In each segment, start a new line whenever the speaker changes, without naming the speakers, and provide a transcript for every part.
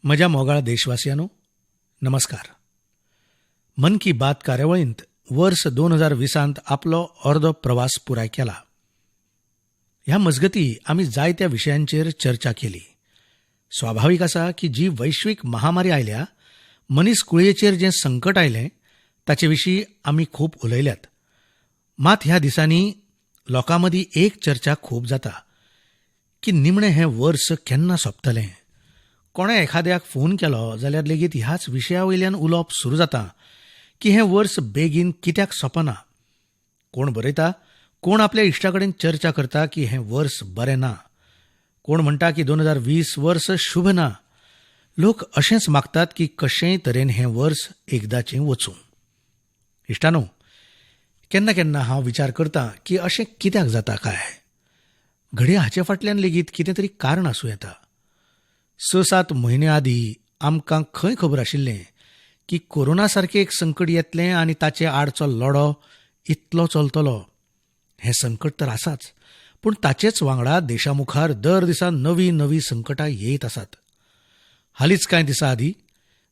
म्हज्या मोगाळ देशवासियांनो, नमस्कार. मन की बात कार्यावळींत वर्स 2020 आपलो अर्दो प्रवास पुराय केला. ह्या मजगती आमी जायत्या विशयांचेर चर्चा केली. स्वाभावीक आसा की जी वैश्वीक महामारी आयल्या, मनीस कुळयेचेर जें संकट आयलें ताचे विशीं आमी खूब उलयल्यात. मात ह्या दिसांनी लोकां मदीं एक चर्चा खूब जाता की निमणें हें वर्स केन्ना सोंपतलें. कोणें एखाद्याक फोन केलो जाल्यार लेगीत ह्याच विशया वयल्यान उलोवप सुरू जाता की हें वर्स बेगीन कित्याक सोंपना. कोण बरयता, कोण आपल्या इश्टा कडेन चर्चा करता की हें वर्स बरें ना. कोण म्हणटा की 2020 वर्स शुभ ना. लोक अशेंच मागतात की कशेंय तरेन हें वर्स एकदाचें वचूं. इश्टानो, केन्ना केन्ना हांव विचार करतां की अशें कित्याक जाता काय? घडये हाचे फाटल्यान लेगीत कितें तरी कारण आसूं येता. 6-7 म्हयने आदीं आमकां खंय खबर आशिल्लें की कोरोना सारकें एक संकट येतलें आनी ताचे आडचो लढो इतलो चलतलो. हें संकट तर आसाच, पूण ताचेच वांगडा देशा मुखार दर दिसा नवीं नवीं संकटां येत आसात. हालींच कांय दिसां आदीं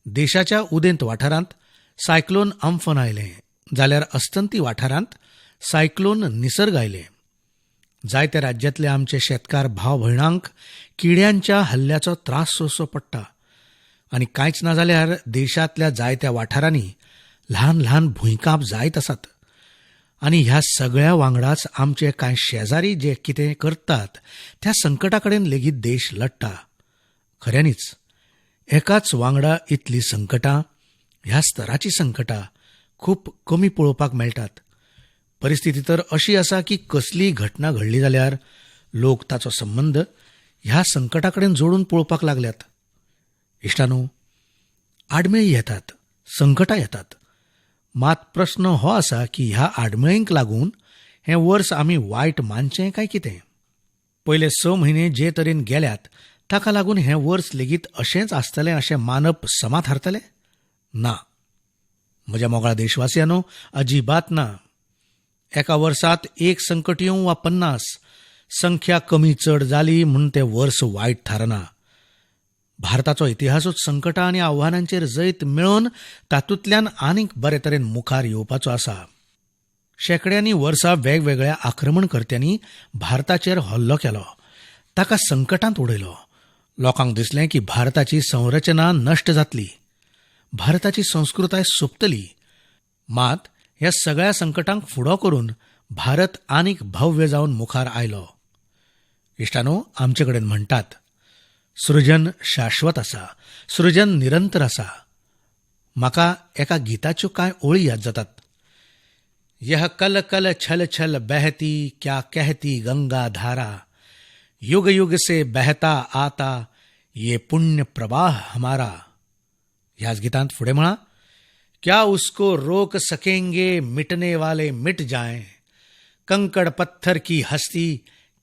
देशाच्या उदेंत वाठारांत सायक्लोन अम्फन आयलें, जाल्यार अस्तंती वाठारांत सायक्लोन निसर्ग आयलें. जायत्या राज्यांतले आमचे शेतकार भाव भयणांक किड्यांच्या हल्ल्याचो त्रास सोंसचो पडटा आनी कांयच ना जाल्यार देशांतल्या जायत्या वाठारांनी ल्हान ल्हान भुंयकांप जायत आसात. आनी ह्या सगळ्या वांगडाच आमचे कांय शेजारी जे कितें करतात त्या संकटा कडेन लेगीत देश लडटा. खऱ्यांनीच एकाच वांगडा इतलीं संकटां, ह्या स्तराचीं संकटां खूब कमी पळोवपाक मेळटात. परिस्थिती तर अशी आसा की कसलीय घटना घडली जाल्यार लोक ताचो संबंद ह्या संकटा कडेन जोडून पळोवपाक लागल्यात. इश्टानो, आडमेळी येतात, संकटां येतात, मात प्रस्न हो आसा की ह्या आडमेळींक लागून हें वर्स आमी वायट मानचें काय कितें? पयले 6 म्हयने जे तरेन गेल्यात ताका लागून हें वर्स लेगीत अशेंच आसतलें अशें मानप समा थारतलें? ना. म्हज्या मोगाळ देशवासियांनो, अजिबात ना. एका वर्सांत एक संकट येवं वा 50, संख्या कमी चड जाली म्हूण तें वर्स वायट थारना. भारताचो इतिहासूच संकटां आनी आव्हानांचेर जैत मेळोवन तातूंतल्यान आनीक बरे तरेन मुखार येवपाचो आसा. शेंकड्यांनी वर्सां वेगवेगळ्या आक्रमणकर्त्यांनी भारताचेर हल्लो केलो, ताका संकटांत उडयलो. लोकांक दिसलें की भारताची संरचना नश्ट जातली, भारताची संस्कृताय सोंपतली. मात ह्या सगळ्या संकटांक फुडो करून भारत आनीक भव्य जावन मुखार आयलो. इश्टानो, आमचे कडेन म्हणटात सृजन शाश्वत आसा, सृजन निरंतर आसा. म्हाका एका गीताच्यो कांय ओळी याद जातात. यह कल कल छल छल बहती क्या कहती गंगा धारा, युग युग से बहता आता ये पुण्य प्रवाह हमारा. ह्याच गीतांत फुडें म्हळां, क्या उसको रोक सकेंगे मिटने वाले मिट जाएं, कंकड़ पत्थर की हस्ती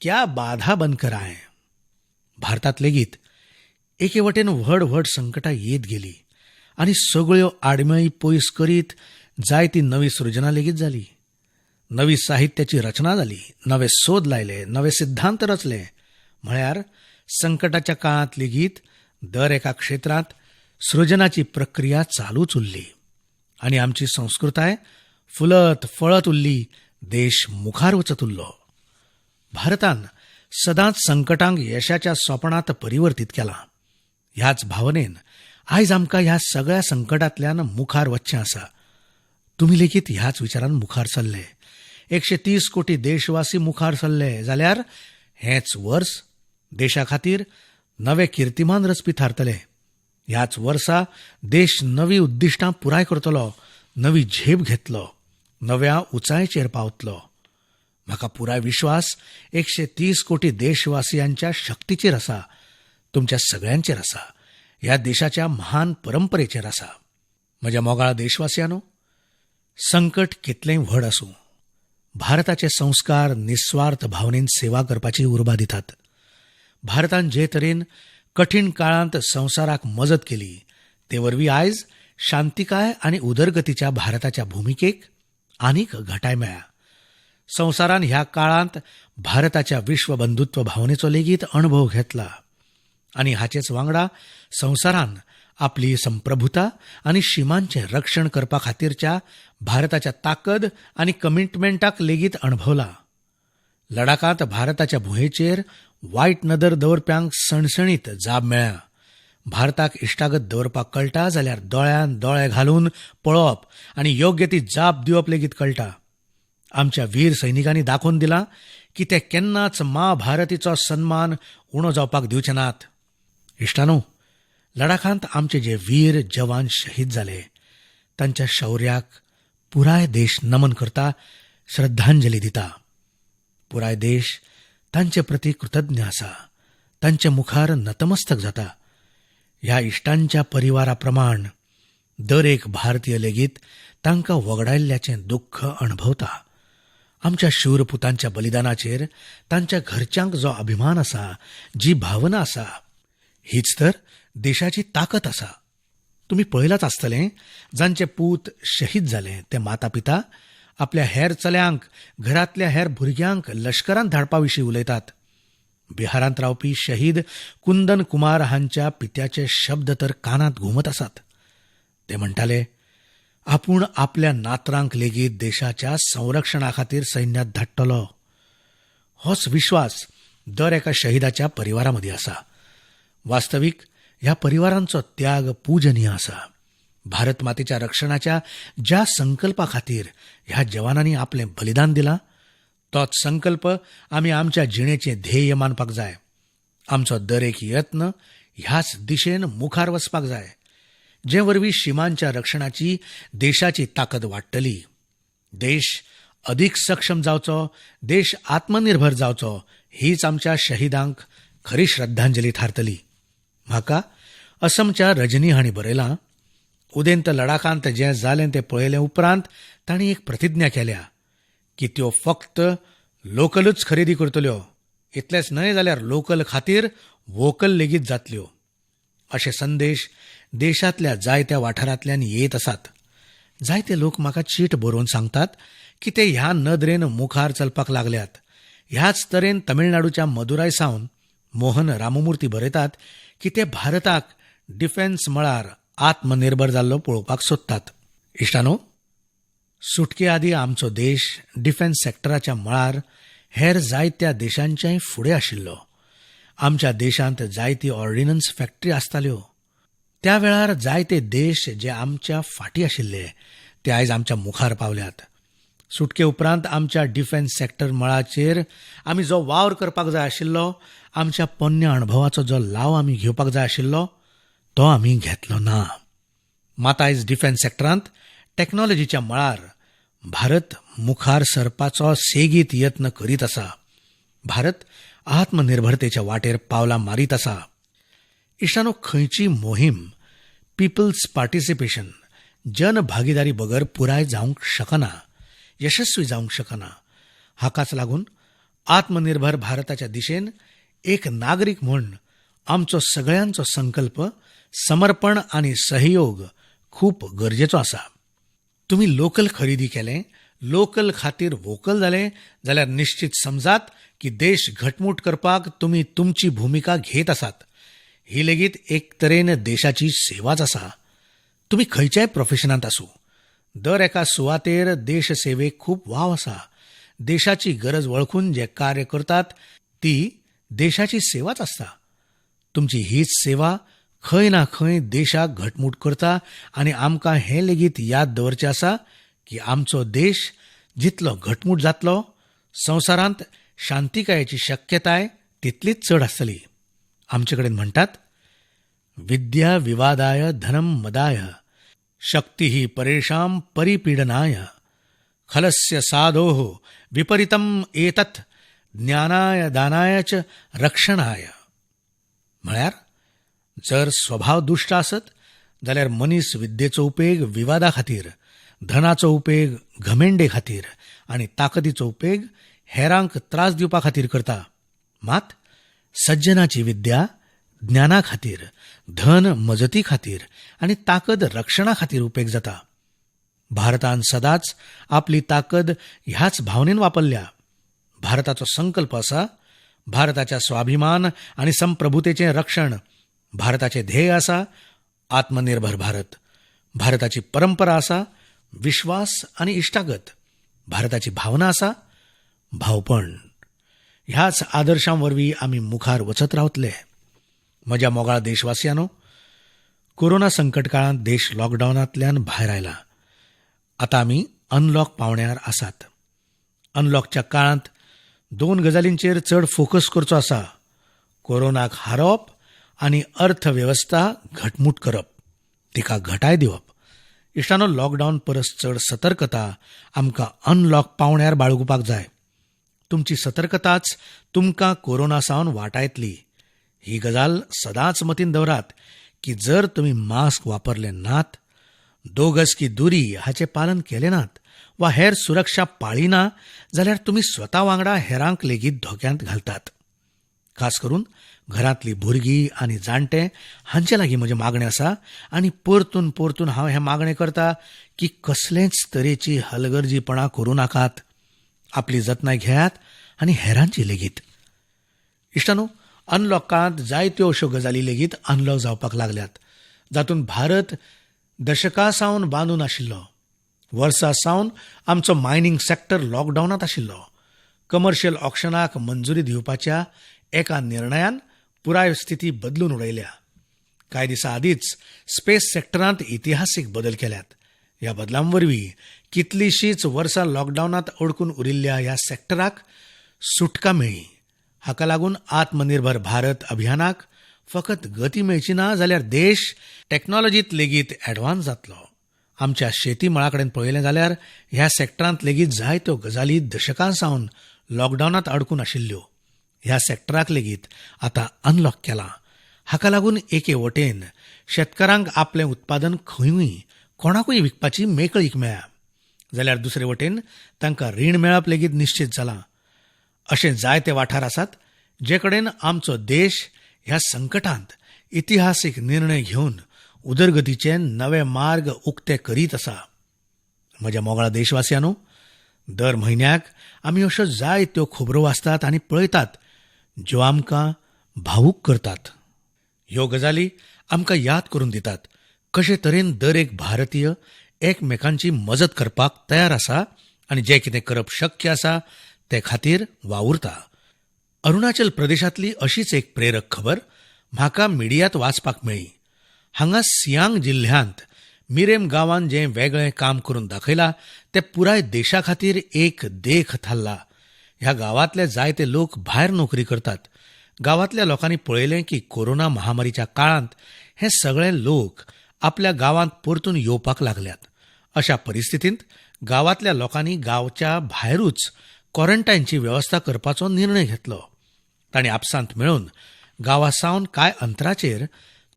क्या बाधा बनकर आए. भारतात लेगीत एके वटेन व्हड व्हड संकटां येत गेली आनी सगळ्यो आडमेळी पयस करीत जायती नवी सृजना लेगीत जाली. नवी साहित्याची रचना जाली, नवे सोद लायले, नवे सिद्धांत रचले. म्हळ्यार संकटाच्या काळांत लेगीत दर एका क्षेत्रांत सृजनाची प्रक्रिया चालूच उरली आनी आमची संस्कृताय फुलत फळत उरली, देश मुखार वचत उरलो. भारतान सदांच संकटांक यशाच्या सोपणांत परिवर्तीत केलां. ह्याच भावनेन आयज आमकां ह्या सगळ्या संकटांतल्यान मुखार वचचें आसा. तुमी लेगीत ह्याच विचारान मुखार सरले, 130 कोटी देशवासी मुखार सरले जाल्यार हेंच वर्स देशा खातीर नवे किर्तिमान रचपी थारतले. ह्याच वर्सा देश नवी उद्दिश्टां पुराय करतलो, नवी झेप घेतलो, नव्या उंचायेचेर पावतलो. म्हाका पुराय विश्वास 130 कोटी देशवासियांच्या शक्तीचेर आसा, तुमच्या सगळ्यांचेर आसा, ह्या देशाच्या महान परंपरेचेर आसा. म्हज्या मोगाळ देशवासियांनो, संकट कितलेंय व्हड आसूं, भारताचे संस्कार निस्वार्थ भावनेन सेवा करपाची उर्बा दितात. भारतान जे तरेन कठीण काळांत संवसाराक मजत केली ते वरवीं आयज शांतिकाय आनी उदरगतीच्या भारताच्या भुमिकेक आनीक घटाय मेळ्ळ्या. संवसारान ह्या काळांत भारताच्या विश्वबंधुत्व भावनेचो लेगीत अणभव घेतला. आनी हाचेच वांगडा संवसारान आपली संप्रभुता आनी शिमांचें रक्षण करपा खातीरच्या भारताच्या ताकद आनी कमिटमेंटाक लेगीत अणभवला. लडाखांत भारताच्या भुंयेचेर वायट नदर दवरप्यांक सणसणीत जाब मेळ्ळ्या. भारताक इश्टागत दवरपाक कळटा जाल्यार दोळ्यान दोळे घालून पळोवप आनी योग्य ती जाप दिवप लेगीत कळटा. आमच्या वीर सैनिकांनी दाखोवन दिलां की ते केन्नाच मां भारतीचो सन्मान उणो जावपाक दिवचे नात. इश्टांनो, लडाखांत आमचे जे वीर जवान शहीद जाले तांच्या शौर्याक पुराय देश नमन करता, श्रद्धांजली दिता. पुराय देश तांचे प्रती कृतज्ञ आसा, तांचे मुखार नतमस्तक जाता. ह्या इश्टांच्या परिवारा प्रमाण दर एक भारतीय लेगीत तांकां वगडायल्ल्याचें दुख्ख अणभवता. आमच्या शूरपुतांच्या बलिदानाचेर तांच्या घरच्यांक जो अभिमान आसा, जी भावना आसा, हीच तर देशाची ताकद आसा. तुमी पळयलाच आसतलें, जांचे पूत शहीद जाले ते माता पिता आपल्या हेर चल्यांक, घरांतल्या हेर भुरग्यांक लश्करांत धाडपा विशीं उलयतात. बिहारांत रावपी शहीद कुंदन कुमार हांच्या पित्याचे शब्द तर कानांत घुमत आसात. ते म्हणटाले, आपूण आपल्या नातरांक लेगीत देशाच्या संरक्षणा खातीर सैन्यांत धाडटलो. होच विश्वास दर एका शहीदाच्या परिवारा मदीं आसा. वास्तवीक ह्या परिवारांचो त्याग पूजनीय आसा. भारत मातेच्या रक्षणाच्या ज्या संकल्पा खातीर ह्या जवानांनी आपलें बलिदान दिलां तोच संकल्प आमी आमच्या जिणेचें ध्येय मानपाक जाय. आमचो दर एक यत्न ह्याच दिशेन मुखार वचपाक जाय, जे वरवीं शिमांच्या रक्षणाची देशाची ताकद वाडटली. देश अदीक सक्षम जावचो, देश आत्मनिर्भर जावचो, हीच आमच्या शहीदांक खरी श्रद्धांजली थारतली. म्हाका असमच्या रजनी हांणी बरयलां, उदेंत लडाखांत जें जालें तें पळयलें उपरांत तांणी एक प्रतिज्ञा केल्या की त्यो फक्त लोकलूच खरेदी करतल्यो, इतलेंच न्हय जाल्यार लोकल खातीर वोकल लेगीत जातल्यो. अशे संदेश देशांतल्या जायत्या वाठारांतल्यान येत आसात. जायते लोक म्हाका चीट बरोवन सांगतात की ते ह्या नदरेन मुखार चलपाक लागल्यात. ह्याच तरेन तमिळनाडूच्या मदुराय सावन मोहन राममूर्ती बरयतात की ते भारताक डिफेन्स मळार आत्मनिर्भर जाल्लो पळोवपाक सोदतात. इश्टानो, सुटके आदीं आमचो देश डिफेन्स सेक्टराच्या मळार हेर जायत्या देशांच्याय फुडें आशिल्लो. आमच्या देशांत जायती ऑर्डिनन्स फॅक्टरी आसताल्यो. त्या वेळार जायते देश जे आमच्या फाटीं आशिल्ले ते आयज आमच्या मुखार पावल्यात. सुटके उपरांत आमच्या डिफेन्स सेक्टर मळाचेर आमी जो वावर करपाक जाय आशिल्लो, आमच्या पोन्न्या अणभवाचो जो लाव आमी घेवपाक जाय आशिल्लो तो आमी घेतलो ना. मात आयज डिफेन्स सेक्टरांत टॅक्नॉलॉजीच्या मळार भारत मुखार सरपाचो सेगीत यत्न करीत आसा. भारत आत्मनिर्भरतेच्या वाटेर पावलां मारीत आसा. इश्टानो, खंयची मोहीम पिपल्स पार्टिसिपेशन, जनभागीदारी बगर पुराय जावंक शकना, यशस्वी जावंक शकना. हाकाच लागून आत्मनिर्भर भारताच्या दिशेन एक नागरीक म्हूण आमचो सगळ्यांचो संकल्प, समर्पण आनी सहयोग खूब गरजेचो आसा. तुमी लोकल खरेदी केलें, लोकल खातीर वोकल जाले जाल्यार निश्चित समजात की देश घटमूट करपाक तुमी तुमची भुमिका घेत आसात. ही लेगीत एक तरेन देशाची सेवाच आसा. तुमी खंयच्याय प्रोफेशनांत आसूं, दर एका सुवातेर देश सेवेक खूब वाव आसा. देशाची गरज वळखून जे कार्य करतात ती देशाची सेवाच आसता. तुमची हीच सेवा खंय ना खंय देशाक घटमूट करता आनी आमकां हें लेगीत याद दवरचें आसा की आमचो देश जितलो घटमूट जातलो, संवसारांत शांतिकायेची शक्यताय तितलीच चड आसतली. आमचे कडेन म्हणटात, विद्या विवादाय धनम मदाय शक्ती परेशां परिपीडनाय खलस्य साधोः विपरीतम एतत् ज्ञानाय दानाय च रक्षणाय. म्हळ्यार जर स्वभाव दुश्ट आसत जाल्यार मनीस विद्येचो उपेग विवादा खातीर, धनाचो उपेग घमेंडे खातीर आनी ताकदीचो उपेग हेरांक त्रास दिवपा खातीर करता. मात सज्जनाची विद्या ज्ञाना खातीर, धन मजती खातीर आनी ताकद रक्षणा खातीर उपेग जाता. भारतान सदांच आपली ताकद ह्याच भावनेन वापरल्या. भारताचो संकल्प आसा, भारताच्या स्वाभिमान आनी संप्रभुतेचें रक्षण भारताचें ध्येय आसा, आत्मनिर्भर भारत. भारताची परंपरा आसा विश्वास आनी इश्टागत. भारताची भावना आसा भावपण. ह्याच आदर्शां वरवीं आमी मुखार वचत रावतले. म्हज्या मोगाळ देशवासियांनो, कोरोना संकट काळांत देश लॉकडावनांतल्यान भायर आयला. आतां आमी अनलॉक पावण्यार आसात. अनलॉकच्या काळांत दोन गजालींचेर चड फोकस करचो आसा, कोरोनाक हारोवप आनी अर्थवेवस्था घटमूट करप, तिका घटाय दिवप. इश्टानो, लॉकडावन परस चड सतर्कता आमकां अनलॉक पावण्यार बाळगुपाक जाय. तुमची सतर्कताच तुमकां कोरोना सावन वाटायतली. ही गजाल सदांच मतींत दवरात की जर तुमी मास्क वापरले नात, दो गज की दुरी हाचें पालन केलें नात वा हेर सुरक्षा पाळी ना जाल्यार तुमी स्वता वांगडा हेरांक लेगीत धोक्यांत घालतात. खास करून घरांतलीं भुरगीं आनी जाणटे हांचे लागीं म्हजें मागणें आसा आनी परतून परतून हांव हें मागणें करता की कसलेच तरेची हलगर्जीपणां करूं नाकात. आपली जतनाय घेयात आनी हेरांची लेगीत. इश्टानो, अनलॉक काळांत जायत्यो अश्यो गजाली लेगीत अनलॉक जावपाक लागल्यात जातूंत भारत दशकां सावन बांदून आशिल्लो. वर्सां सावन आमचो मायनींग सॅक्टर लॉकडावनांत आशिल्लो. कमर्शियल ऑक्शनाक मंजुरी दिवपाच्या एका निर्णयान पुराय स्थिती बदलून उडयल्या. कांय दिसां आदींच स्पेस सॅक्टरांत इतिहासीक बदल केल्यात. ह्या बदलां वरवीं कितलींशींच वर्सां लॉकडावनांत अडकून उरिल्ल्या ह्या सॅक्टराक सुटका मेळ्ळी. हाका लागून आत्मनिर्भर भारत अभियानाक फकत गती मेळची ना जाल्यार देश टॅक्नॉलॉजींत लेगीत ऍडवान्स जातलो. आमच्या शेती मळा कडेन पळयलें जाल्यार ह्या सॅक्टरांत लेगीत जायत्यो गजाली दशकां सावन लॉकडावनांत अडकून आशिल्ल्यो. ह्या सॅक्टराक लेगीत आतां अनलॉक केलां. हाका लागून एके वटेन शेतकारांक आपलें उत्पादन खंयूय कोणाकूय विकपाची मेकळीक मेळ्ळ्या जाल्यार दुसरे वटेन तांकां रीण मेळप लेगीत निश्चीत जालां. अशे जायते वाठार आसात जे कडेन आमचो देश ह्या संकटांत इतिहासीक निर्णय घेवन उदरगतीचे नवे मार्ग उक्ते करीत आसा. म्हज्या मोगाळ देशवासियांनो, दर म्हयन्याक आमी अश्यो जायत्यो खबरो वाचतात आनी पळयतात ज्यो आमकां भावूक करतात. ह्यो गजाली आमकां याद करून दितात कशे तरेन दर एक भारतीय एकमेकांची मजत करपाक तयार आसा आनी जें कितें करप शक्य आसा ते खातीर वावुरता. अरुणाचल प्रदेशांतली अशीच एक प्रेरक खबर म्हाका मिडियांत वाचपाक मेळ्ळी. हांगा सियांग जिल्ह्यांत मिरेम गांवान जें वेगळें काम करून दाखयलां तें पुराय देशा खातीर एक देख थारला. ह्या गांवांतले जायते लोक भायर नोकरी करतात. गांवांतल्या लोकांनी पळयलें की कोरोना महामारीच्या काळांत हे सगळे लोक आपल्या गांवांत परतून येवपाक लागल्यात. अशा परिस्थितींत गांवांतल्या लोकांनी गांवच्या भायरूच क्वॉरंटायनची वेवस्था करपाचो निर्णय घेतलो. तांणी आपसांत मेळून गांवा सावन कांय अंतराचेर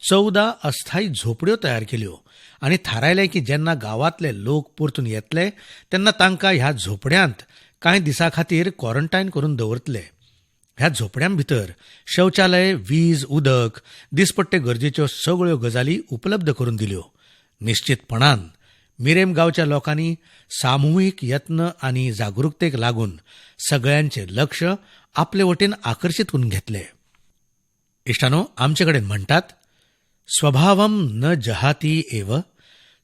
14 अस्थायी झोपड्यो तयार केल्यो आनी थारायलें की जेन्ना गांवांतले लोक परतून येतले तेन्ना तांकां ह्या झोपड्यांत कांय दिसां खातीर क्वॉरंटायन करून दवरतले. ह्या झोपड्यां भितर शौचालय, वीज, उदक, दिसपट्टे गरजेच्यो सगळ्यो गजाली उपलब्ध करून दिल्यो. निश्चितपणान मिरेम गांवच्या लोकांनी सामुहीक यत्न आनी जागृकतेक लागून सगळ्यांचें लक्ष आपले वटेन आकर्शीत करून घेतलें. इश्टानो, आमचे कडेन म्हणटात, स्वभावम न जहाती एव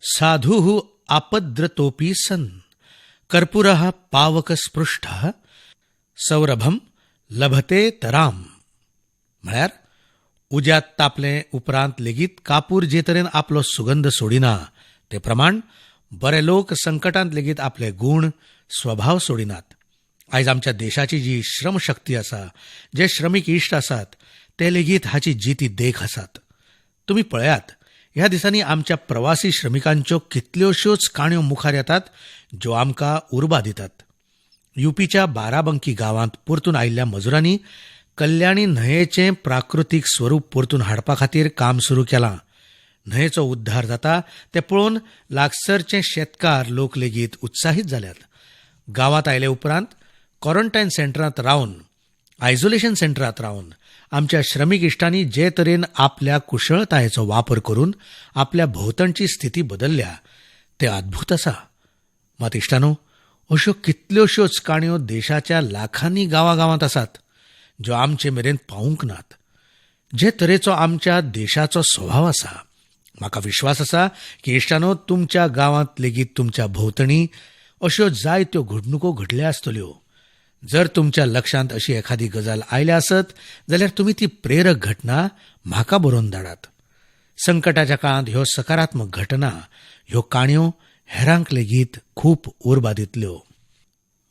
साधुः आपद्रतोपी सन कर्पूरः पावकस्पृष्टः सौरभम लभते तराम. म्हळ्यार उज्यांत तापले उपरांत लेगीत कापूर जे तरेन आपलो सुगंध सोडिना ते प्रमाण बरे लोक संकटांत लेगीत आपले गूण स्वभाव सोडिनात. आयज आमच्या देशाची जी श्रमशक्ती आसा, जे श्रमीक इश्ट आसात ते लेगीत हाची जिती देख आसात. तुमी पळयात, ह्या दिसांनी आमच्या प्रवासी श्रमिकांच्यो कितल्योश्योच काणयो मुखार येतात ज्यो आमकां उर्बा दितात. युपीच्या बाराबंकी गांवांत परतून आयिल्ल्या मजुरांनी कल्याणी न्हंयेचें प्राकृतीक स्वरूप परतून हाडपा खातीर काम सुरू केलां. न्हंयेचो उद्धार जाता तें पळोवन लागसरचे शेतकार लोक लेगीत उत्साहीत जाल्यात. गांवांत आयले उपरांत क्वॉरंटायन सेंटरांत रावन, आयसोलेशन सेंटरांत रावन आमच्या श्रमीक इश्टांनी जे तरेन आपल्या कुशळतायेचो वापर करून आपल्या भोंवतणची स्थिती बदलल्या तें अद्भूत आसा. मात इश्टानो, अश्यो कितल्योश्योच काणयो देशाच्या लाखांनी गांवागांवांत आसात ज्यो आमचे मेरेन पावूंक नात. जे तरेचो आमच्या देशाचो स्वभाव आसा, म्हाका विश्वास आसा की इश्टानो, तुमच्या गांवांत लेगीत तुमच्या भोंवतणी अश्यो जायत्यो घडणुको घडल्या आसतल्यो. जर तुमच्या लक्षांत अशी एखादी गजाल आयल्या आसत जाल्यार तुमी ती प्रेरक घटना म्हाका बरोवन धाडात. संकटाच्या काळांत ह्यो सकारात्मक घटना, ह्यो काणयो हेरांक लेगीत खूब उर्बा दितल्यो.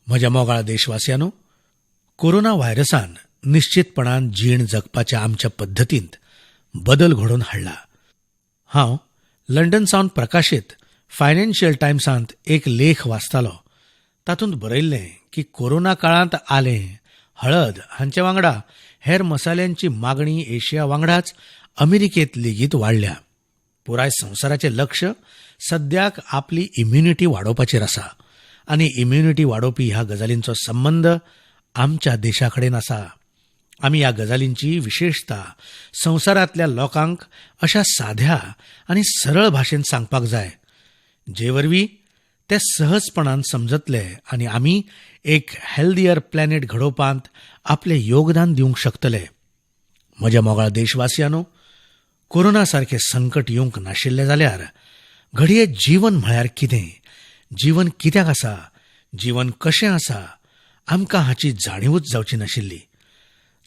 म्हज्या मोगाळ देशवासियांनो, कोरोना व्हायरसान निश्चितपणान जीण जगपाच्या आमच्या पद्दतींत बदल घडोवन हाडला. हांव लंडन सावन प्रकाशीत फायनान्शियल टायम्सांत एक लेख वाचतालो. तातूंत बरयल्लें की कोरोना काळांत आलें, हळद हांचे वांगडा हेर मसाल्यांची मागणी एशिया वांगडाच अमेरिकेंत लेगीत वाडल्या. पुराय संवसाराचें लक्ष सद्याक आपली इम्युनिटी वाडोवपाचेर आसा आनी इम्युनिटी वाडोवपी ह्या गजालींचो संबंद आमच्या देशा कडेन आसा. आमी ह्या गजालींची विशेशता संवसारांतल्या लोकांक अशा साध्या आनी सरळ भाशेन सांगपाक जाय जे वरवीं ते सहजपणान समजतले आनी आमी एक हेल्दियर प्लॅनेट घडोवपांत आपलें योगदान दिवंक शकतले. म्हज्या मोगाळ देशवासियांनो, कोरोना सारकें संकट येवंक नाशिल्लें जाल्यार घडये जीवन म्हळ्यार कितें, जीवन कित्याक आसा, जीवन कशें आसा, आमकां हाची जाणीवूच जावची नाशिल्ली.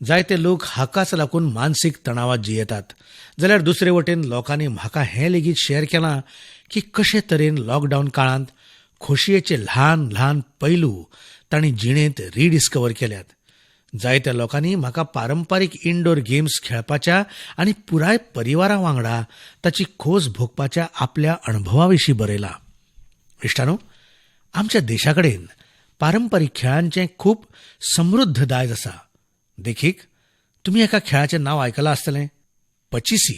जायते लोक हाकाच लागून मानसीक तणावात जियेतात, जाल्यार दुसरे वटेन लोकांनी म्हाका हें लेगीत शेअर केलां की कशे तरेन लॉकडावन काळांत खोशयेचे ल्हान ल्हान पैलू तांणी जिणेंत रिडिस्कवर केल्यात. जायत्या लोकांनी म्हाका पारंपारीक इनडोर गेम्स खेळपाच्या आनी पुराय परिवारा वांगडा ताची खोस भोगपाच्या आपल्या अणभवा विशीं बरयलां. इश्टानो, आमच्या देशा कडेन पारंपारीक खेळांचें खूब समृद्ध दायज आसा. देखीक, तुमी एका खेळाचें नांव आयकलां आसतलें, पचिसी.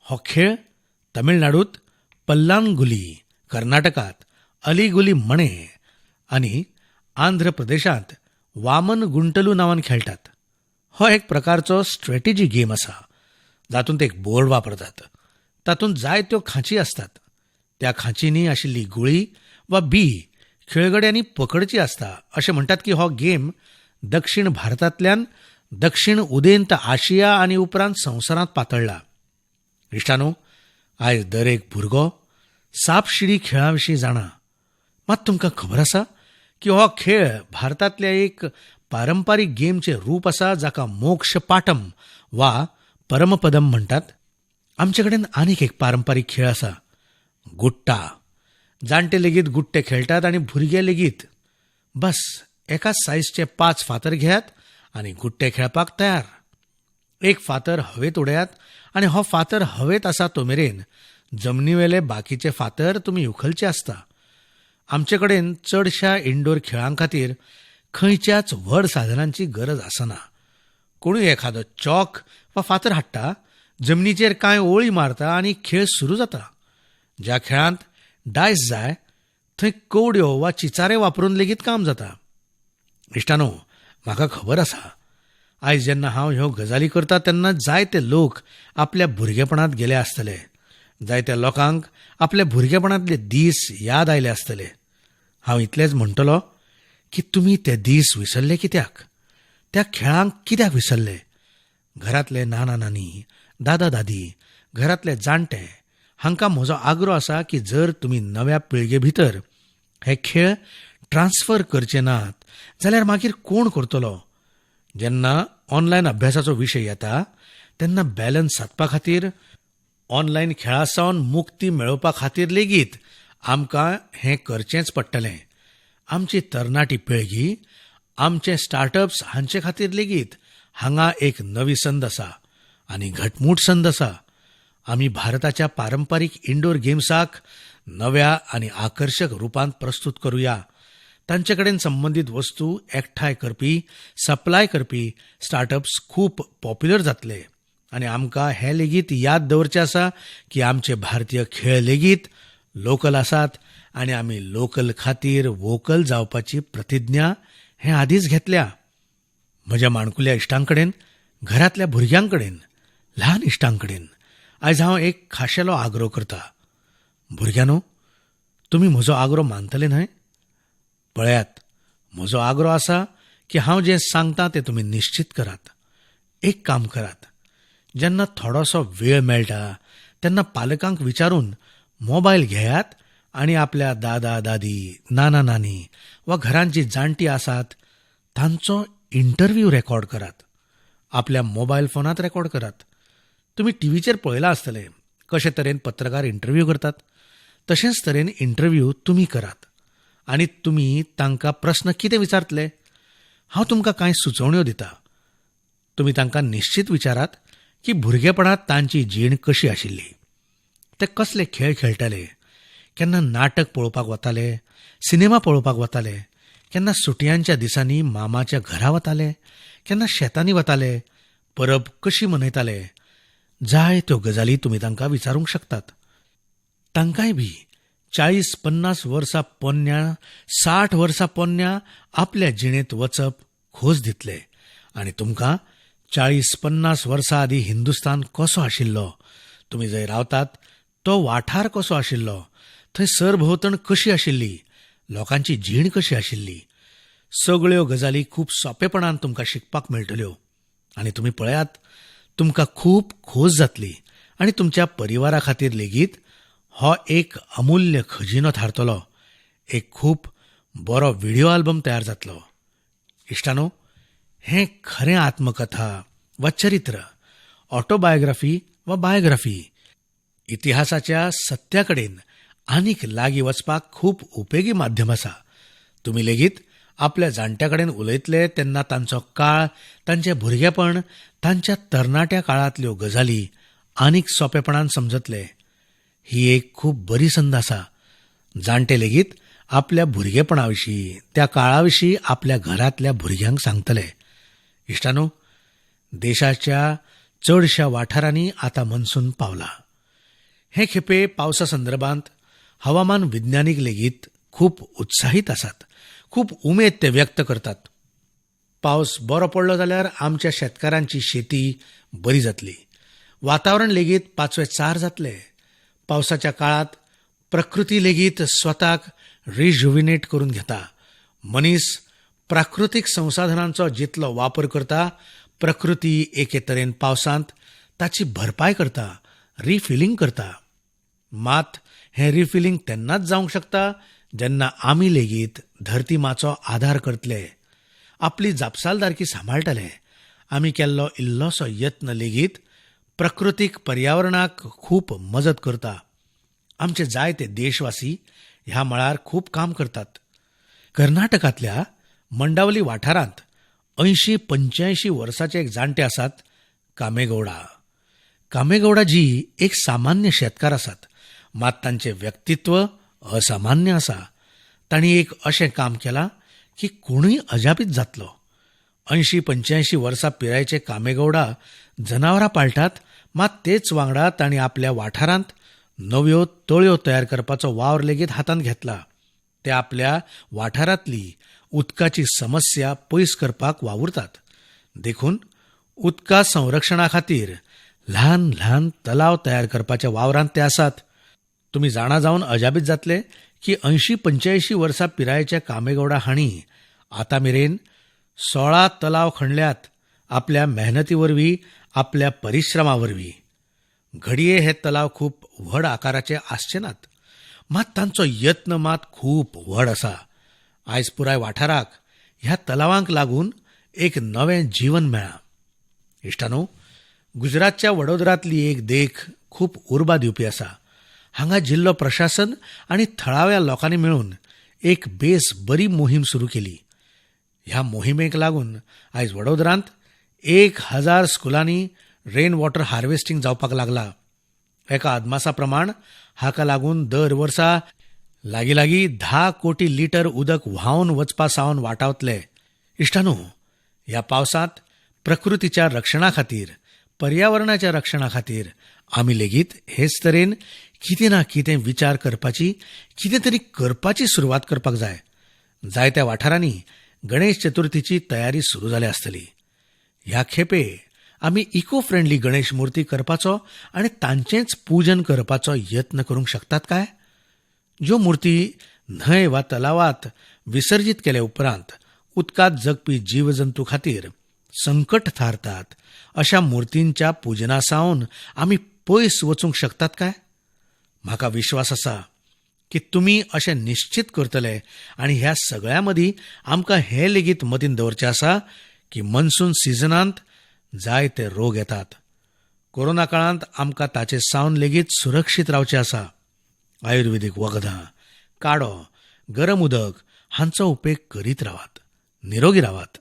हो खेळ तमिळनाडूंत पल्लांगुली, कर्नाटकांत अलीगुली मणे आनी आंध्र प्रदेशांत वामन गुंटलू नांवान खेळटात. हो एक प्रकारचो स्ट्रॅटेजी गेम आसा जातूंत एक बोर्ड वापरतात. तातूंत जायत्यो खांची आसतात. त्या खांचींनी आशिल्ली गुळी वा बी खेळगड्यांनी पकडची आसता. अशें म्हणटात की हो गेम दक्षिण भारतांतल्यान दक्षिण उदेंत आशिया आनी उपरांत संवसारांत पातळ्ळा. इश्टानो, आयज दरेक भुरगो सापशिडी खेळा विशीं जाणा. मात तुमकां खबर आसा की हो खेळ भारतांतल्या एक पारंपारीक गेमचें रूप आसा जाका मोक्ष पाटम वा परमपदम म्हणटात. आमचे कडेन आनीक एक पारंपारीक खेळ आसा, गुट्टा. जाणटे लेगीत गुट्टे खेळटात आनी भुरगे लेगीत. बस एकाच सायजचे 5 फातर घेयात आनी गुट्टे खेळपाक तयार. एक फातर हवेत उडयात आनी हो फातर हवेत आसा तो मेरेन जमनीवेले बाकीचे फातर तुमी उखलचे आसता. आमचे कडेन चडश्या इनडोर खेळां खातीर खंयच्याच व्हड साधनांची गरज आसना. कोणूय एखादो चॉक वा फातर हाडटा, जमनीचेर कांय ओळी मारता आनी खेळ सुरू जाता. ज्या खेळांत डायस जाय थंय कवड्यो वा चिचारे वापरून लेगीत काम जाता. इश्टानो, म्हाका खबर आसा आयज जेन्ना हांव ह्यो गजाली करता तेन्ना जायते लोक आपल्या भुरगेपणांत गेले आसतले. जायत्या लोकांक आपल्या भुरगेपणांतले दीस याद आयले आसतले. हांव इतलेंच म्हणटलो की तुमी ते दीस विसरले कित्याक? त्या खेळांक कित्याक विसरले? घरांतले नाना नानी, दादा दादी, घरांतले जाणटे हांकां म्हजो आग्रो आसा की जर तुमी नव्या पिळगे भितर हे खेळ ट्रान्सफर करचे नात जाल्यार मागीर कोण करतलो? जेन्ना ऑनलायन अभ्यासाचो विशय येता तेन्ना बॅलन्स सादपा खातीर ऑनलायन खेळा सावन मुक्ती मेळोवपा खातीर लेगीत आमकां हें करचेंच पडटलें. आमची तरणाटी पिळगी, आमचे स्टार्टअप्स हांचे खातीर लेगीत हांगा एक नवी संद आसा आनी घटमूट संद आसा. आमी भारताच्या पारंपारीक इनडोर गेम्साक नव्या आनी आकर्शक रुपांत प्रस्तूत करुया. तांचे कडेन संबंदीत वस्तू एकठांय करपी, सप्लाय करपी स्टार्टअप्स खूब पॉप्युलर जातले आनी आमकां हें लेगीत याद दवरचें आसा की आमचे भारतीय खेळ लेगीत लोकल आसात आनी आमी लोकल खातीर वोकल जावपाची प्रतिज्ञा हें आदींच घेतल्या. म्हज्या माणकुल्या इश्टां कडेन, घरांतल्या भुरग्यां कडेन, ल्हान इश्टां कडेन आयज हांव एक खाशेलो आग्रो करता. भुरग्यांनो, तुमी म्हजो आग्रो मानतले न्हय? पळयात, म्हजो आग्रो आसा की हांव जें सांगतां तें तुमी निश्चीत करात. एक काम करात, जेन्ना थोडोसो वेळ मेळटा तेन्ना पालकांक विचारून मोबायल घेयात आनी आपल्या दादा दादी, नाना नानी वा घरांत जीं जाण्टीं आसात तांचो इंटरव्यू रेकॉर्ड करात. आपल्या मोबायल फोनांत रेकॉर्ड करात. तुमी टिवीचेर पळयलां आसतलें कशे तरेन पत्रकार इंटरव्यू करतात. तशेंच तरेन इंटरव्यू तुमी करात आनी तुमी तांकां प्रस्न कितें विचारतले? हांव तुमकां कांय सुचोवण्यो दितां. तुमी तांकां निश्चीत विचारात की भुरगेपणांत तांची जीण कशी आशिल्ली, ते कसले खेळ खेळटाले, केन्ना नाटक पळोवपाक वताले, सिनेमा पळोवपाक वताले, केन्ना सुटयांच्या दिसांनी मामाच्या घरा वताले, केन्ना शेतांनी वताले, परब कशी मनयताले, जाय त्यो गजाली तुमी तांकां विचारूंक शकतात. तांकांय बी 40-50 वर्सां पोन्न्या, 60 वर्सां पोन्न्या आपल्या जिणेंत वचप खोस दितले आनी तुमकां 40-50 वर्सां आदीं हिंदुस्तान कसो आशिल्लो, तुमी जंय रावतात तो वाठार कसो आशिल्लो, थंय सरभोंवतण कशी आशिल्ली, लोकांची जीण कशी आशिल्ली, सगळ्यो गजाली खूब सोंपेपणान तुमकां शिकपाक मेळटल्यो आनी तुमी पळयात तुमकां खूब खोस जातली आनी तुमच्या परिवारा खातीर लेगीत हो एक अमूल्य खजिनो थारतलो. एक खूब बरो व्हिडियो आल्बम तयार जातलो. इश्टानो, हें खरें आत्मकथा वा चरित्र, ऑटोबायोग्राफी वा बायोग्राफी इतिहासाच्या सत्या कडेन आनीक लागीं वचपाक खूब उपेगी माध्यम आसा. तुमी लेगीत आपल्या जाणट्या कडेन उलयतले तेन्ना तांचो काळ, तांचें भुरगेपण, तांच्या तरणाट्या काळांतल्यो गजाली आनीक सोंपेपणान समजतले. ही एक खूब बरी संद आसा. जाणटे लेगीत आपल्या भुरगेपणा विशीं, त्या काळा विशीं आपल्या घरांतल्या भुरग्यांक सांगतले. इश्टानो, देशाच्या चडश्या वाठारांनी आतां मनसून पावला. हे खेपे पावसा संदर्भांत हवामान विज्ञानीक लेगीत खूब उत्साहीत आसात. खूब उमेद ते व्यक्त करतात. पावस बरो पडलो जाल्यार आमच्या शेतकारांची शेती बरी जातली. वातावरण लेगीत पाचवेचार जातले. पावसाच्या काळांत प्रकृती लेगीत स्वताक रिज्युविनेट करून घेता. मनीस प्राकृतीक संसाधनांचो जितलो वापर करता, प्रकृती एके तरेन पावसांत ताची भरपाय करता, रिफिलींग करता. मात हें रिफिलींग तेन्नाच जावंक शकता जेन्ना आमी लेगीत धरती माचो आदार करतले, आपली जापसालदारकी सांबाळटले. आमी केल्लो इल्लोसो यत्न लेगीत प्रकृतीक पर्यावरणाक खूब मजत करता. आमचे जायते देशवासी ह्या मळार खूब काम करतात. कर्नाटकांतल्या मंडावली वाठारांत 80-85 वर्साचे एक जाणटे आसात, कामेगौडा. कामेगौडाजी एक सामान्य शेतकार आसात, मात तांचें व्यक्तित्व असामान्य आसा. तांणी एक अशें काम केलां की कोणूय अजापीत जातलो. 80-85 वर्सां पिरायेचे कामेगौडा जनावरां पाळटात, मात तेच वांगडा तांणी आपल्या वाठारांत नव्यो तळयो तयार करपाचो वावर लेगीत हातांत घेतला. ते आपल्या वाठारांतली उदकाची समस्या पयस करपाक वावुरतात. देखून उदका संरक्षणा खातीर ल्हान ल्हान तलाव तयार करपाच्या वावरांत ते आसात. तुमी जाणा जावन अजापीत जातले की 80-85 वर्सां पिरायेच्या कामेगौडा हांणी आतां मेरेन 16 तलाव खणल्यात आपल्या मेहनती वरवीं, आपल्या परिश्रमा वरवीं. घडये हे तलाव खूब व्हड आकाराचे आसचे नात, मात तांचो यत्न मात खूब व्हड आसा. आयज पुराय वाठाराक ह्या तलावांक लागून एक नवें जीवन मेळ्ळां. इश्टानो, गुजरातच्या वडोदरांतली एक देख खूब उर्बा दिवपी आसा. हांगा जिल्लो प्रशासन आनी थळाव्या लोकांनी मेळून एक बेस बरी मोहीम सुरू केली. ह्या मोहिमेक लागून आयज वडोदरांत 1000 स्कुलांनी रेन वॉटर हार्वेस्टिंग जावपाक लागला. एका अदमासा प्रमाण हाका लागून दर वर्सा लागीं लागीं 10 कोटी लिटर उदक व्हांवन वचपा सावन वाटावतले. इश्टानो, ह्या पावसांत प्रकृतीच्या रक्षणा खातीर, पर्यावरणाच्या रक्षणा खातीर आमी लेगीत हेच तरेन कितें ना कितें विचार करपाची, कितें तरी करपाची सुरवात करपाक जाय. जायत्या वाठारांनी गणेश चतुर्थीची तयारी सुरू जाल्या आसतली. ह्या खेपे आमी इको फ्रेंडली गणेश मुर्ती करपाचो आनी तांचेंच पूजन करपाचो यत्न करूंक शकतात काय? ज्यो मुर्ती न्हंय वा तलावांत विसर्जीत केले उपरांत उदकांत जगपी जीवजंतू खातीर संकट थारतात अशा मुर्तींच्या पुजना सावन आमी पयस वचूंक शकतात काय? म्हाका विश्वास आसा की तुमी अशें निश्चीत करतले आनी ह्या सगळ्यां मदीं आमकां हें लेगीत मतींत दवरचें आसा की मनसून सिजनांत जायते रोग येतात. कोरोना काळांत आमकां ताचे सावन लेगीत सुरक्षीत रावचें आसा. आयुर्वेदीक वखदां, काडो, गरम उदक हांचो उपेग करीत रावात, निरोगी रावात.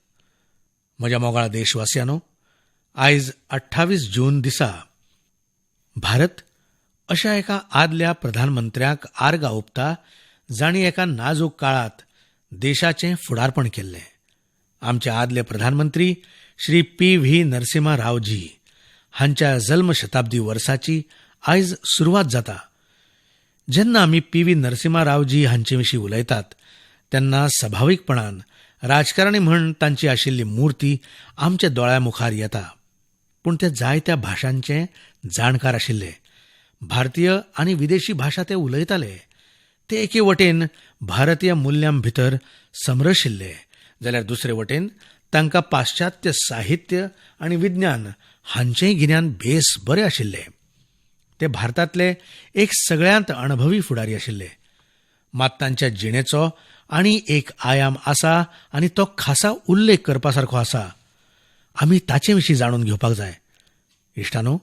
म्हज्या मोगाळ देशवासियांनो, आयज 28 जून दिसा भारत अशा एका आदल्या प्रधानमंत्र्याक आर्गां ओंपता जांणी एका नाजूक काळांत देशाचें फुडारपण केल्लें. आमचे आदले प्रधानमंत्री श्री पी व्ही नरसिंहा रावजी हांच्या जल्मशताब्दी वर्साची आयज सुरवात जाता. जेन्ना आमी पी व्ही नरसिंहा रावजी हांचे विशीं उलयतात तेन्ना सभावीकपणान राजकारणी म्हण तांची आशिल्ली मुर्ती आमच्या दोळ्या मुखार येता. पूण ते जायत्या भाशांचे जाणकार आशिल्ले. भारतीय आनी विदेशी भाशा ते उलयताले. ते एके वटेन भारतीय मुल्यां भितर समरशिल्ले जाल्यार दुसरे वटेन तांकां पाश्चात्य साहित्य आनी विज्ञान हांचेंय गिन्यान बेस बरें आशिल्लें. ते भारतांतले एक सगळ्यांत अणभवी फुडारी आशिल्ले. मात तांच्या जिणेचो आनी एक आयाम आसा आनी तो खासा उल्लेख करपा सारको आसा. आमी ताचे विशीं जाणून घेवपाक जाय. इश्टानो,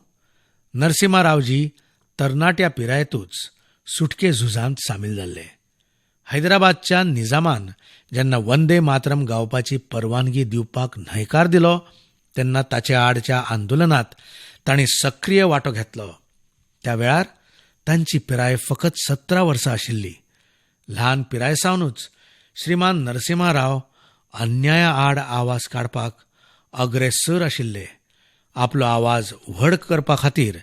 नरसिंहा रावजी तरणाट्या पिरायेंतूच सुटके झुजांत सामील जाल्ले. हैदराबादच्या निजामान जेन्ना वंदे मातरम गावपाची परवानगी दिवपाक न्हयकार दिलो तेन्ना ताचे आडच्या आंदोलनांत तांणी सक्रीय वांटो घेतलो. त्या वेळार तांची पिराय फकत 17 वर्सां आशिल्ली. ल्हान पिराये सावनूच श्रीमान नरसिंहा राव अन्याया आड आवाज काडपाक अग्रेसर आशिल्ले. आपलो आवाज व्हड करपा खातीर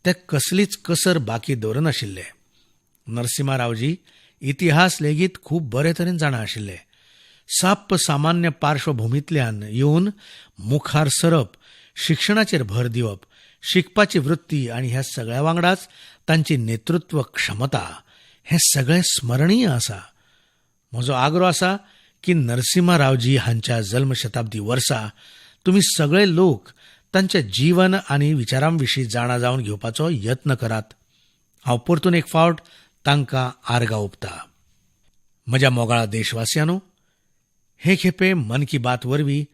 ते कसलीच कसर बाकी दवरनाशिल्ले. नरसिंहा रावजी इतिहास लेगीत खूब बरे तरेन जाणा आशिल्ले. साप्प सामान्य पार्श्वभुमींतल्यान येवन मुखार सरप, शिक्षणाचेर भर दिवप, शिकपाची वृत्ती आनी ह्या सगळ्या वांगडाच तांची नेतृत्व क्षमता हें सगळें स्मरणीय आसा. म्हजो आग्रो आसा की नरसिंहा रावजी हांच्या जल्मशताब्दी वर्सा तुमी सगळे लोक तांच्या जीवन आनी विचारां विशीं जाणा जावन घेवपाचो यत्न करात. हांव परतून एक फावट तांकां आर्गां ओंपता. म्हज्या मोगाळा देशवासियांनो, हे खेपे मन की बात वरवीं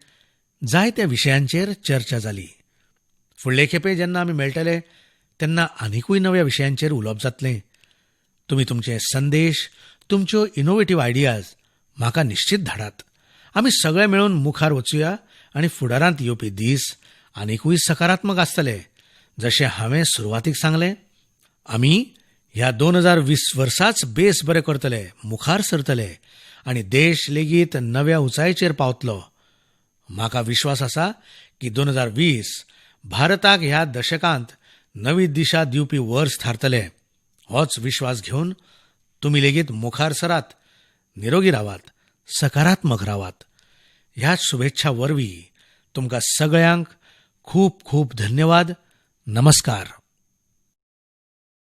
जायत्या विशयांचेर चर्चा जाली. फुडले खेपे जेन्ना आमी मेळटले तेन्ना आनिकूय नव्या विशयांचेर उलोवप जातलें. तुमी तुमचे संदेश, तुमच्यो इनोवेटीव आयडियाज म्हाका निश्चीत धाडात. आमी सगळे मेळून मुखार वचुया आनी फुडारांत येवपी दीस आनिकूय सकारात्मक आसतले. जशें हांवें सुरवातीक सांगलें, आमी ह्या 2020 वर्साच बेस बरें करतले, मुखार सरतले आनी देश लेगीत नव्या उंचायेचेर पावतलो. म्हाका विश्वास आसा की 2020 भारताक ह्या दशकांत नवी दिशा दिवपी वर्स थारतलें. होच विश्वास घेवन तुमी लेगीत मुखार सरात, निरोगी रावात, सकारात्मक रावात. ह्या शुभेच्छा वरवीं तुमकां सगळ्यांक खूब खूब धन्यवाद. नमस्कार.